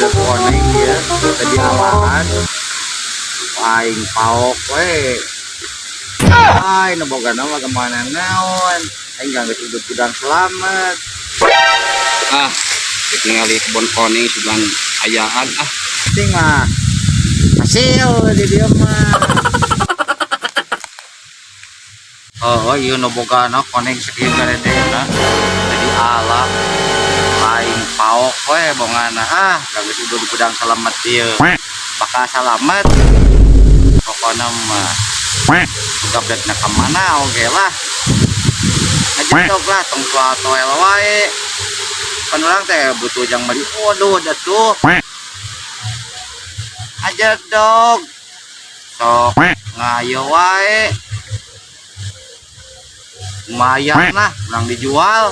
Udud koneng ya, tadi awahan. Aing paok we. Ay, nu boga nama kemana naon. Aing gak geus udud gudang selamat. Ah, ningali kebon koneng sugan ayaan ah. Penting mah hasil di dia mah. Oh, iya nu boga na koneng sakieu garedena. Jadi ala aing paok we bongana ah, gak geus udud gudang selamat ieu. Bakal salamet. Pokokna mah gabletna ka mana oge lah. Ngajedog lah tong tua toel wae. Pan urang teh butuh jang bali. Waduh, atuh. Ajedog. Sok ngayo wae. Lumayan lah, urang dijual.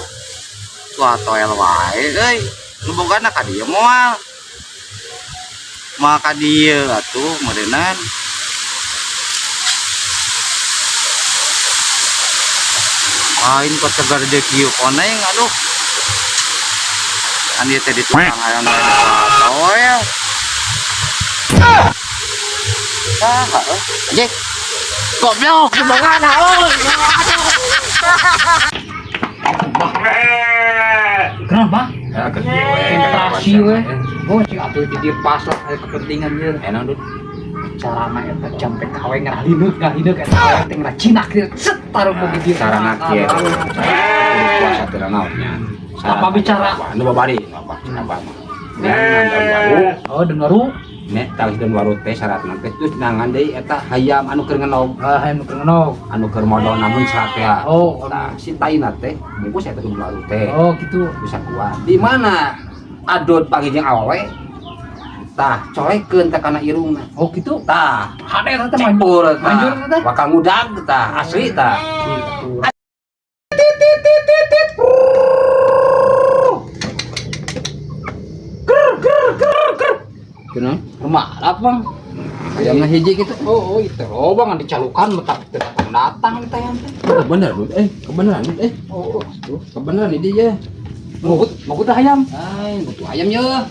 Tua toel wae euy. Nu bogana ka dieu moal. Moal ka dieu atuh meureunnan. Lain kok cegar deui kieu koneng aduh. Kan ieu teh di tukang ayam toel. Saha euy? Jek. Goblok gimana euy? Kenapa? Ya kerja we. Konsentrasi we. Oh, si atuh di dieu pas lah aya kepentingan ieu. Enak Dud. Carana eta jam PKW ngarahineuk ngarahineuk eta teh ngaracinak kieu. Set taruh Nah, di dieu. sarana kieu. Kudu puasa teh naonnya. Apa bicara? Nu babari, nu apa? Apa mah. Dengan daun waru, Oh, dan waru. nek tali daun waru teh syaratna teh terus nangan deui eta hayam anu keur ngenog, Ah, hayam nu keur ngenog. Anu keur modal namun syarat teh. Oh, Tah, si taina teh bungkus eta daun waru teh. Oh, gitu. Bisa kuat. Di mana adot pagi jeung awewe? Tah, colekeun teh kana irungna. Oh, gitu. Tah, Hade eta teh cepur tah. Manjur teh. Bakal ngudag tah, asli tah. Gitu. Kunaon? Rumah apa, Bang? Ayamna hiji gitu. Oh, oh, itu oh, Bang, dicalukan metap teu datang teh teh. Oh, bener, Dud. Eh, kebenaran, Dud. Eh, Oh, tuh, kebenaran ini dia. mau mau teh ayam. Ay, butuh ayam ya.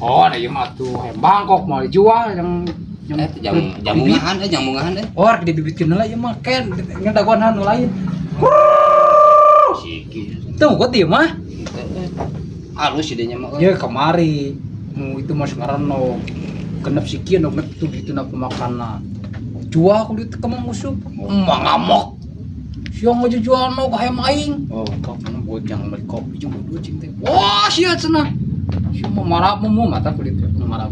Oh, ada ieu mah tuh ayam Bangkok mau dijual yang yang Eh, jam jamungahan, eh, jamungahan eh. Oh, rek dibibitkeun heula ieu mah ken ngedagoan nu lain. Siki. Tuh, kok ieu mah? Halus idenya mah. Ya kemari. Nu itu mah ngaranno. Genep sikieun nu genep itu ditu na pemakana. Jual kulit ke Mang Usup. Mah ngamok. Siang aja jual no ke hayam aing. Oh, Kau mana buat yang beli kopi jeung bodoh cing teh. Wah, sia cenah. Sia mah marah mu mata kulit marah.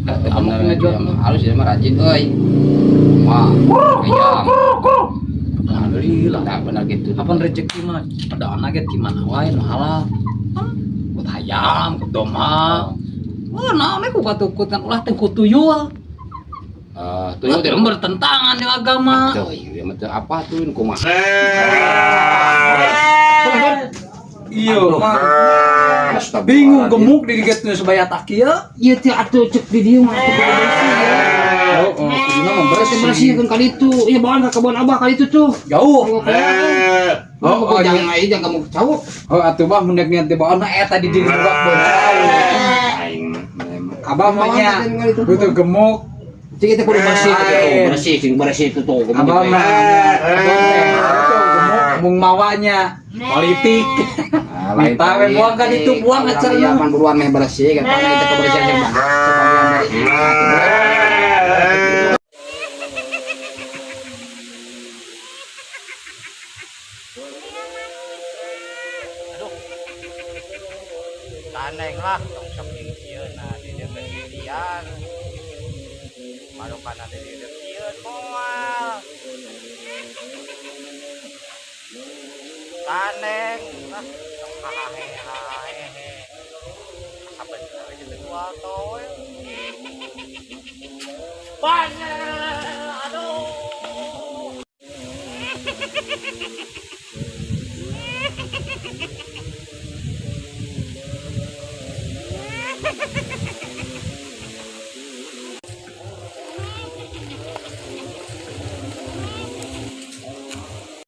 Amok bener, ngejual dia mah halus dia mah rajin euy. Wah, ayam. Alhamdulillah. Tak benar gitu. Kapan rezeki mah pada anak ge gimana wae nu halal. Buat hayam, ku domba. Wah, naon ku katukutan ulah teh ku tuyul. Eh, Tuyul tuyul teh bertentangan dengan agama. Tuh, iya mah teu apa tuh kumaha. Iya, mah. Bingung gemuk di diget nu sebaya tak kieu. Ieu teh atuh cek di dieu mah atuh bersih ya. Oh, oh, kuduna mah Bersih bersih. bersih kan kali itu. Iya bawa ke kebun abah kali itu tuh. Jauh. Oh, Oh, oh, jangan aja jangan kamu cowok. Oh, atuh mah mun niat dibawa na eta di dieu juga Aing mah. Abah mah nya butuh gemuk. Cik kita kudu bersih gitu tuh, Lain. bersih, sing bersih itu tuh. Abah mah abah teh itu gemuk mung mawanya politik. Minta we buang kan itu, buang acaranya. Iya, pan buruan meh bersih kan pan itu kebersihan yang sebagian dari Aduh. Kaneng lah tong saking ieu na di dieu kesirian. Marukana di dieu sieun moal. Kaneng lah tong hahehe hahehe. Sabener we teh dua toel. Banyak.